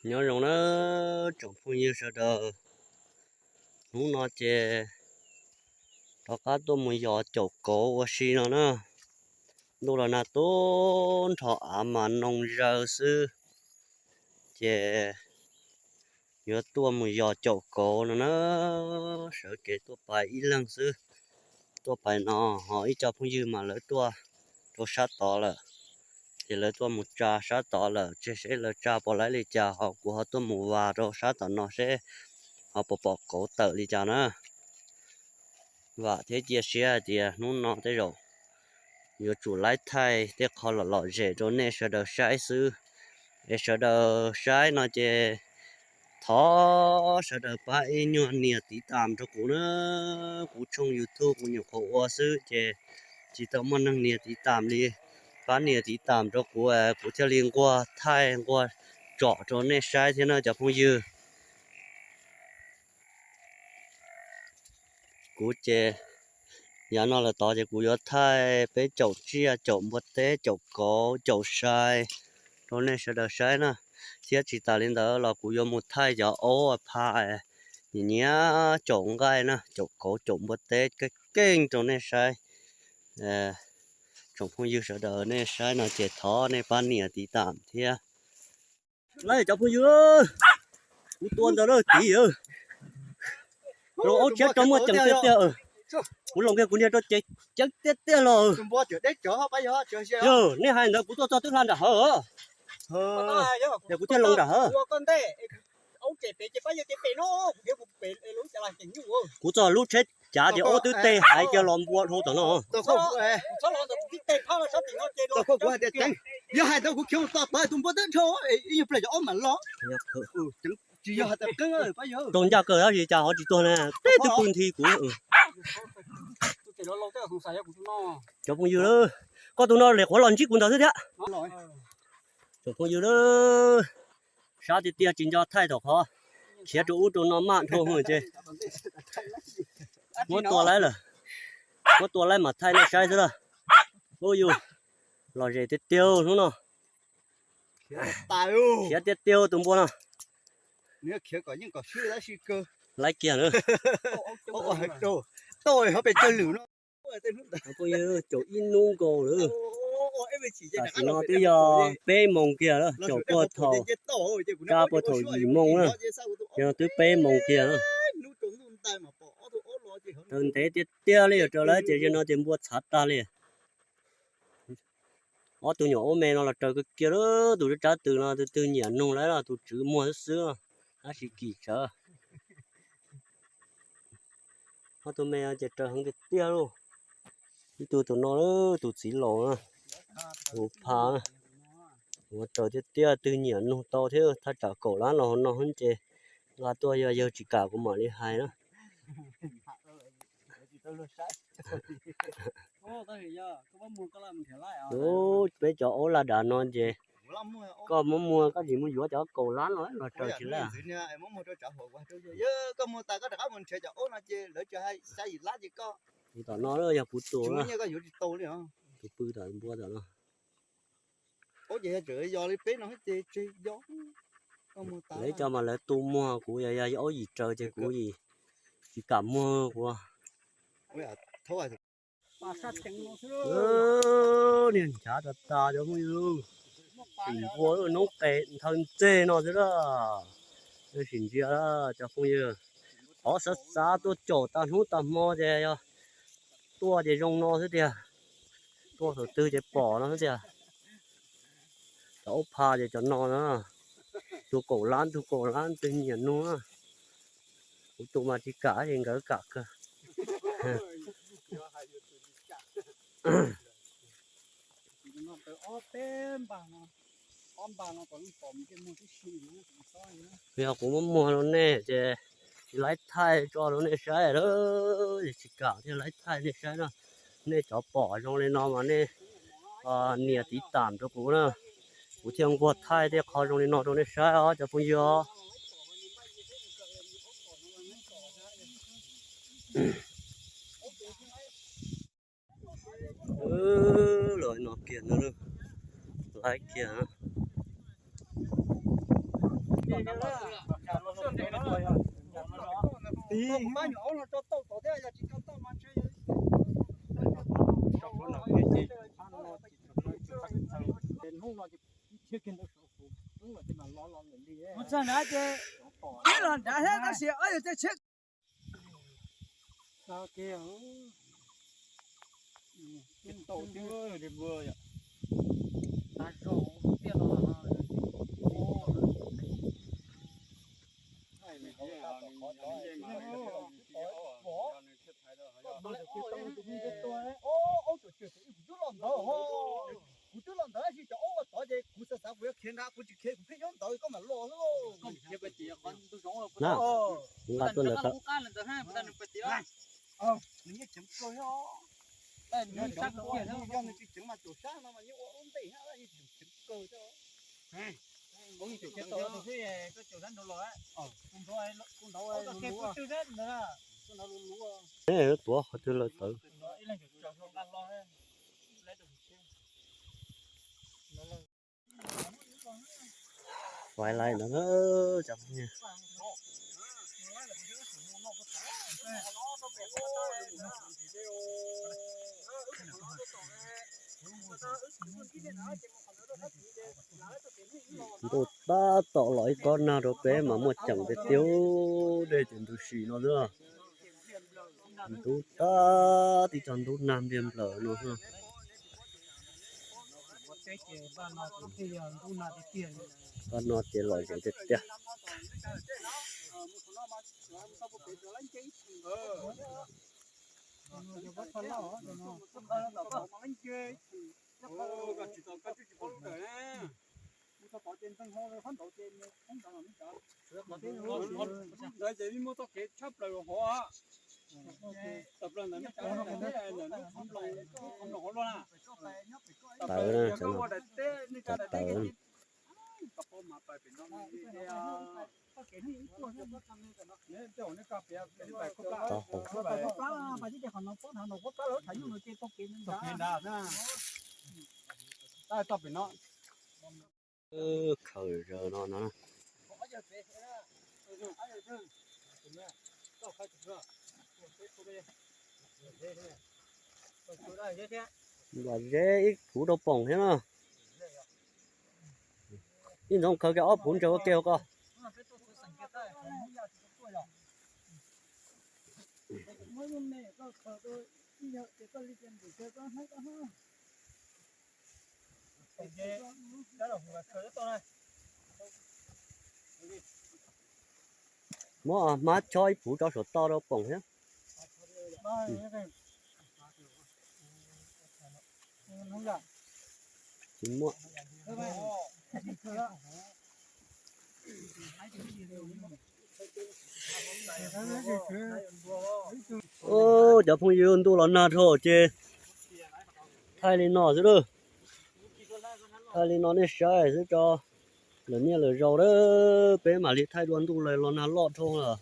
Nyob zoo na tsoom phooj ywg sawv daws, hnub no ces rov qab tuaj mus yos caum kauv ua si no na. Ntuj los nag tub nrho av mas noo zaws xwb, ces yuav tuaj mus yos caum kauv no na. Sawv kev tuaj pais ib leeg xwb, tuaj pais no, ho ib co phooj ywg mas lawv tuaj rau sab tod lawm, ces lawv tuaj mus tsa sab tod lawm, tseg seb lawv tsa puas laib li cas, ho kuv ho tuaj mus vas rau sab tom no seb ho puas pom kauv tawm li cas na. Vam thiab cia siab hais tias hnub no tej zaum yuav tsum laib thaij tej qho lom lom zem rau nej sawv daws saib xwb. Es sawv daws saib no ces thov sawv daws pab ib nyuag nias tiv tam rau kuv na. Kuv tshooj YouTube kuv nyuam qhuav ua xwb ces tsis tau muaj neeg nias tiv tam li. Pab nias tiv tam rau kuv, kuv thiaj li nquag thaij nquag tsom rau nej saib thiab na cov phooj ywg. Kuv ces yav no lawm tod ces kuv yuav thaij peb caum tsiaj, caum npua teb, caum kauv, caum sai rau nej sawv daws saib na. Thiab tsis tas li ntawd los kuv yuav mus thaij cov aub pha nyiam nyiam caum nqaij na, caum kauv caum npua teb keej keej rau nej saib. Tsoom phooj ywg sawv daws nej saib no ces thov nej pab nias tiv tam thiab. Lawm cov phooj ywg, kuv tua ntawd lawm tid. Los aub tshiab rau muaj ceem tiag tiag. Kuv los kiag kuv niag rau ceev ceeb tiag tiag los. Yog nej hais ntawd kuv tuaj txog twb hla nram hawv, es kuv thiaj los nram hawv. Kuv txog lub tsheb cav ces aub twb teg hais kiag los npua dhau tom no. Yog hais ntawd kuv khiav mus tom tod tus npua twb dhau, ib nyuag pliag cov aub mam los. Tsis yog hais tias qeeb, pab yawg. Tau ncaj kawg tab sis cas ho tsis tuag ne, teb twb pw nthi kuv. Cov phooj ywg, koj tus no lem qhuav los ntsib kuv ntawd xwb thiab. Tsoom phooj ywg, sab tiag tiag tsis nco thaij tom qhov khiav rau ub rau no maj dhau hwv ces muab tua laib lawm, muab tua laib mam thaij nej saib xwb lawm. Ub yus, lom zem tiag tiag hnub no. Khiav tiag tiag tus npua no. Laib kiag na. Phooj ywg, caum ib hnub nkaus lawm. Tam sim no twb yog peb moos kiag lawm, caum puag thaum, tsa puag thaum yim moos na, yog twb peb moos kiag na. Raws ntev tiag tiag li, raws lawm ces zaum no ces npua txhav tag li. Ob tug nyuam aub me no los raws kiag kiag lawm, tus tsab tws no tus twg nyiam nug lawm los tus tswv muag xwb xwb, tab sis kim tsawv. Ob tug me no ces raws heev tiag tiag lauj. Ib tug tus no, tus txiv laus na, tus pha na, ua raws tiag tiag, twg nyiam nug tau thiab, thaj tsam kaum lab los hauv no ces nqa tuaj, yog yawg tsis kam kuv mam li hais na. Peb cov aub laj dav no ces koj muab muag, koj tsis muab yuav cov kaum lab los los raws tsis laj. Tom no yog kuv tus, tus pw tom npua tom no. Lawv cov mas lawv tu muag, kuv yog aub yim raws ces kuv tsis kam muag kuv. Niag nchav tas tas cov phooj ywg, sim npua noob qes nthawv ntxeg no xwb lawm. Sim ntsia cov phooj ywg, thov xav xav tuaj caum tag hnub tag hmo ces yog tuaj ces zoo no xwb tiag, tuaj thaum twg ces pom no xwb tiag. Cov aub pha ces cov no na, tus kaum lab, tus kaum lab twg nyiam nug na. Kuv tus mas tsis kam ces nkawd kam kawg. Yog kuv muab muag rau nej ces tsis laib thaij tso rau nej saib lawm, tsis kam thiaj laib thaij nej saib no. Nej cov pom zoo li no mas nej nias tiv tam rau kuv na, kuv thiaj nquag thaij tej qho zoo li no rau nej saib os cov phooj ywg os. Los no kiag no, laib kiag. Mus txog nrad ces ib los nrad thiab tab sis ob yawg tej tsheb. Kuv twb los ntawd tab sis cov aub ua tod ces kuv xav xav kuv yuav khiav nrad, kuv tsis khiav kuv pheej nyob ntawd koj mam los xwb. Na, kuv nqa tuaj ntawd tau. Nws yeej cheem kawg thiab. Nws sab kawg thiab, yog nws tsis cheem mas caum sab no mas yeej ua ub ntej thiab, yeej cheem kawg thiab. Tuav qhov twg lawm tawv. Vaiv laiv ntawd cov phooj ywg. Ntuj tab tom los ib kob nag rau peb mas muaj ceem tiag tiag, dej ces ntws si no xwb. Ntub tab tib co ntub nag ntiag nplaws no. Pab no ces lom zem tiag tiag. Ntawd ces muaj txoj kev tshab plaws hov. Tawm plaws ntawm no, ntawm lub qhov nploos hov luaj na. Tawm na, ua daim teb nej cov daim teb ces tawm. Txoj kev nrad na. Txoj pem no. Khaws zaws no no. Npam zeb ib puv rau poom thiab na. Ib ntxoov khaws kiag ob puv ntsaws ua ke hauv ko. Muab hmab chob ib puv rau saum toj rau poom thiab. Tsis muaj. Cov phooj ywg, ntuj los nag dhau ces thaij li no xwb lawm. Thaij li no nej saib xwb tso. Lawm niaj lawm zaus lawm, peb mam li thaij dua ntuj los nag loj dhau lawm.